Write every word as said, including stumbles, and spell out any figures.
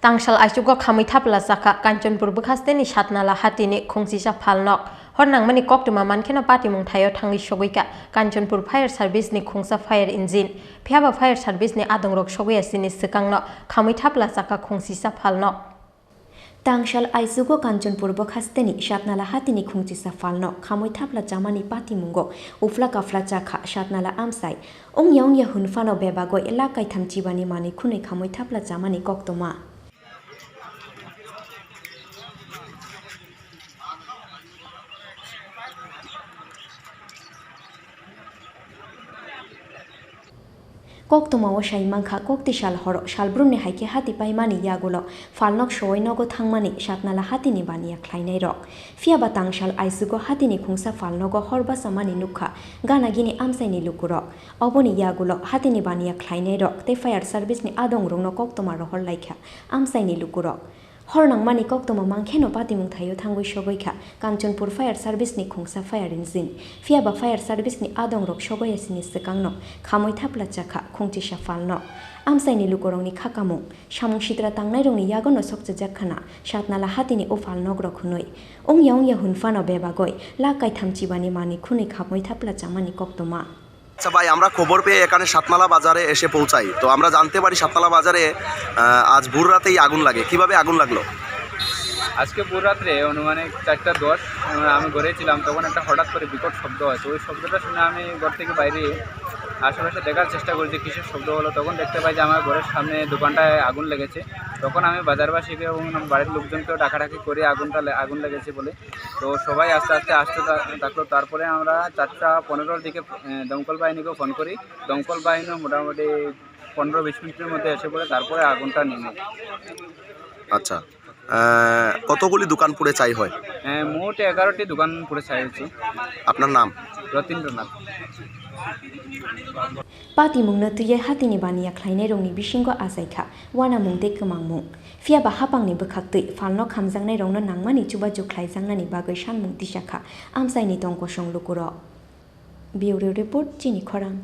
Tangsal aichugo khamwi thapla chakha Kanchanpur bwkhasteni Satnala hatini khungsisa phalnok. Hor nangmani koktwma mankheno patimung thaio thangwi sogwikha Kanchanpur Fire Service ni khungsa fire engine. Phiyaba fire service ni adongrok sogwi asini swkangno khamwi thapla chakha khungsisa phalnok. Tangsal aichugo Kanchanpur bwkhasteni Satnala hatini khungsisa phalnok khamwi thapla chamani patimungo uphla kaphla chakha Satnala amsai. Wngya wngya hwnphano bebagwi lakh kaitham chibani manwi khwnwi khamwi thapla chamani koktwma. Koktwmao sai mankha, kokti sal horo salbrumni hai khe hati paimani yagulo phalnok sowai nogo thangmani Satnala hatini baniya khlainairok. Phiyaba tangsal aichugo hatini khungsa phalnogo hor bachamani nukha gana gini amchaini lukurok. Oboni yagulo hatini baniya khlainairok tei fire service ni adongrokno koktwma rohor laikha amchaini lukurok. Hor nangmani koktwma mankheno patimung thaio thangwi sogwikha Kanchanpur Fire Service ni khungsa fire engine. Phiyaba fire service ni adongrok sogwi asini swkangno khamwi thapla chakha khungchisa phalnok. Amchaini lukurokni khakamung, samung sitra tangnairokni yagono sokchajak khana Satnala hatini o phalnokrok hwnwi. Wngya wngya hwnphano bebagwi lakh kaitham chibani manwi khwnwi khamwi thapla chamani koktwma. আচ্ছা ভাই, আমরা খবর পেয়ে এখানে সাতনালা বাজারে এসে পৌঁছাই। তো আমরা জানতে পারি সাতনালা বাজারে, আহ, আজ ভোর রাতেই আগুন লাগে। কিভাবে আগুন লাগলো? আজকে ভোর রাত্রে আনুমানিক চারটা দশ, আহ, আমি ঘরে ছিলাম, তখন একটা হঠাৎ করে বিকট শব্দ হয়। তো ওই শব্দটা শুনে আমি ঘর থেকে বাইরে আশেপাশে দেখার চেষ্টা করি যে কিসের শব্দ হলো। তখন দেখতে পাই যে আমার ঘরের সামনে দোকানটায় আগুন লেগেছে। তখন আমি বাজারবাসীকে এবং বাড়ির লোকজনকেও ডাকাডাকি করি আগুনটা লে-, আগুন লেগেছে বলে। তো সবাই আস্তে আস্তে আসতে থা-, থাকলো। তারপরে আমরা চারটা পনেরোর দিকে, আহ, দমকল বাহিনীকে ফোন করি। দমকল বাহিনীও মোটামুটি পনেরো বিশ মিনিটের মধ্যে এসে পড়ে, তারপরে আগুনটা নিভে। আচ্ছা, আহ, কতগুলি দোকান পুড়ে ছাই হয়? আহ, মোট এগারোটি দোকান পুড়ে ছাই হয়েছে। আপনার নাম? রতীন্দ্রনাথ। Patimungno twiwi hatini baniya khlainairokni bisingo achaikha uanamung tei kwmangmung. Phiyaba hapangni bwkhaktwi phalno khamjaknairokno nangmani chubachu khlaijaknani bagwi sanmung tisakha amchaini tongkosong lukurok. Bureau Report, Chini Khorang.